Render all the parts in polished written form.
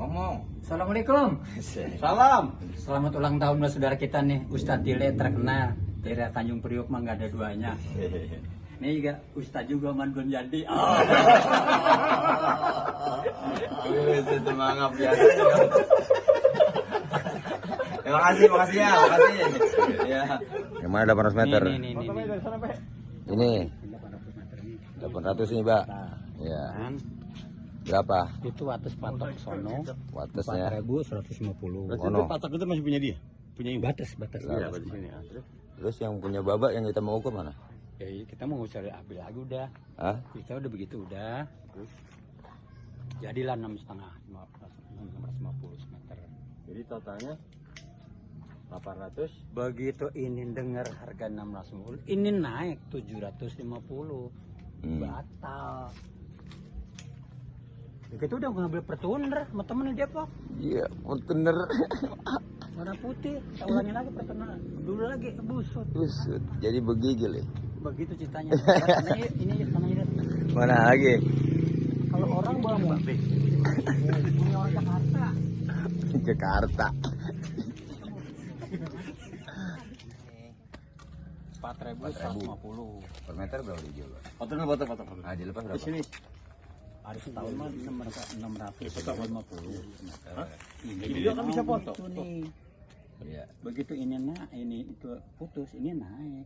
Ngomong. Assalamualaikum. Salam. Selamat ulang tahun buat saudara kita nih, Ustadz Dile terkenal daerah Tanjung Priok mah nggak ada duanya. Ini juga Ustadz juga mandun jadi. Itu mangap biasa. Terima kasih ya, makasih. Ya. Yang mana 800 meter? Ini. Ini 800 nih, Mbak. Ya. Berapa? Itu atas patok sono. Wattesnya? 4.150. Berarti Ono. patok itu masih punya dia? Punya ibu? Batas. Iya, di sini. Terus yang punya babak yang kita mau ukur mana? Ya, kita mau cari api lagi udah. Hah? Kita udah begitu udah. Terus jadilah 6,5 meter. Jadi totalnya 800. Begitu ini dengar harga 650, ini naik 750. Batal. Begitu udah ngambil pertuner sama temennya dia Pak. Iya, kontainer. Warna putih, kita ulangi lagi pertuner. Dulu lagi busut. Busut. Jadi begigil ya. Begitu ceritanya. Karena ini tanahnya. Mana lagi? Kalau orang bawa mobil. Punya orang Jakarta. Jakarta. 4.150. Per meter berapa dijual, Pak? Foto. Ah, dilepas Di berapa? sini. Ada setahun mah 650 meter. Ini dia kan bisa foto. Itu nih. Iya. Begitu ini ini itu putus, ini naik.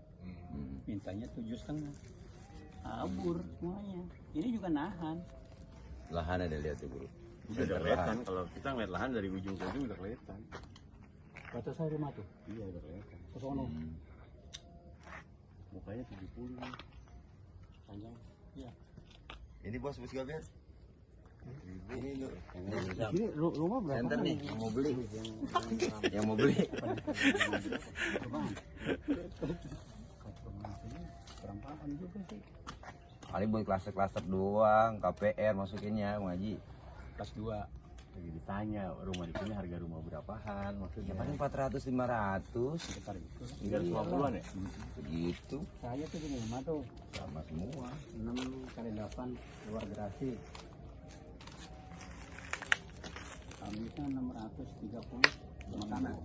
Mintanya 7,5. Kabur semuanya. Ini juga nahan. Lahan ada lihat tuh, Bro. Udah kelihatan kalau kita ngeliat lahan dari ujung ke ujung udah kelihatan. Batasan rumah tuh. Iya, udah kelihatan. Ke sono. Mukanya 70. Panjang. Iya. Ini bos gabir. Ini lu. Ini rumah berapa? Center nih, yang mau beli. Yang mau beli. Perempatan juga sih. Kali buat klaster-klaster doang, KPR masukinnya, Ngaji. Kelas 2. Lagi ditanya rumah di sini harga rumah berapaan maksudnya? Ya paling 400 500. Sekitar itu. 350-an ya? Begitu. Saya tuh di rumah tuh Sama semua. 6 kali 8 luar gerasi. Kamisnya 630 makanan.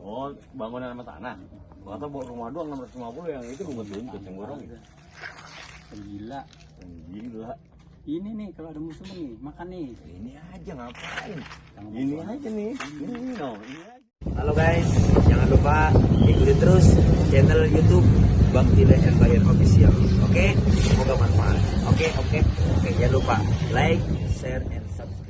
Oh, bangunan sama tanah. Atau bawa rumah doang 650 yang itu rumah tuntut yang borong. Gila. Gila. Ini nih kalau ada musuh nih, makan nih. Ini aja ngapain? Ini aja nih. Ini no. Ini aja. Halo guys, jangan lupa ikuti terus channel YouTube Bang Dile Empire Official. Oke, semoga manfaat. Oke, jangan lupa like, share, and subscribe.